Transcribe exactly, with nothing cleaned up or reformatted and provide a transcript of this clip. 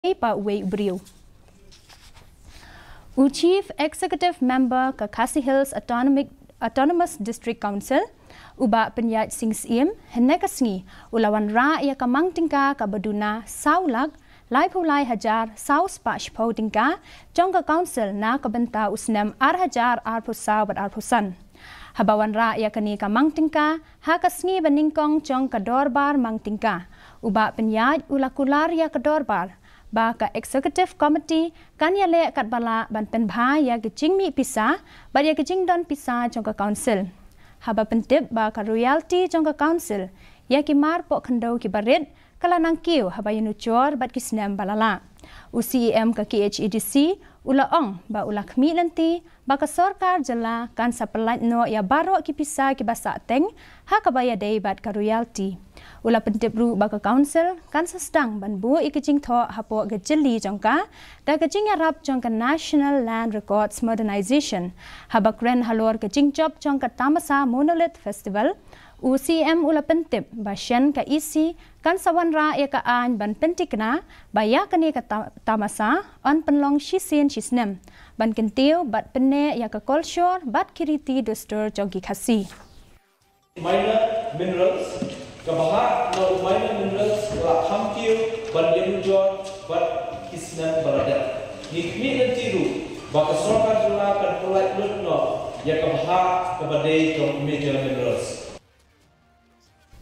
ei pa uwei u briew. U Chief Executive Member ka Khasi Hills Autonomic, Autonomous District Council, u Bah Pyniaid Sing Syiem, hynne ka sngi u la wanrah ïa ka mang tyngka kaba duna saw lak laiphew lai hajar saw spah shiphew tyngka jong ka Council na ka bynta u snem ar hajar arphew saw bad arphew san. Haba wanrah ïa kane ka mang tyngka ha ka sngi ba nyngkong jong ka dorbar mang tyngka, u Bah Pyniaid u la kular ïa ka dorbar ba ka Executive Committee kan ïaleh katba lah ban pynbha ïa ki jingmih pisa bad ïa ki jingdon pisa jong ka Council. Haba pyntip ba ka royalty jong ka Council ïa ki mar poh khyndew kiba rit ka la nang kiew haba ïanujor bad ki snem ba la lah. U C E M ka K H A D C u la ong ba u la khmih lynti ba ka sorkar jylla kan sa pyllait noh ïa baroh ki pisa kiba sahteng ha kaba ïadei bad ka royalty. U la pyntip ruh ba ka Council kan sa sdang ban buh ïa ki jingthoh hapoh ka jylli jong ka da ka jingïarap jong ka National Land Records Modernization. Haba kren halor ka jingjop jong ka Tamasa Monolith Festival, u C E M u la pyntip ba shen ka E C kan sa wanrah ïa ka aiñ ban pyntikna ba ïa kane ka ta-, tamasa yn pynlong shisien shisnem ban kyntiew bad pynneh ïa ka kolshor bad ki riti dustur jong ki Khasi. Minor minerals, ka bhah na u minor minerals ka la kham kiew ban ïanujor bad ki snem ba la dep. Ngi khmih lynti ruh ba ka sorkar jylla kan pyllait lut noh ïa ka bhah kaba dei jong major minerals.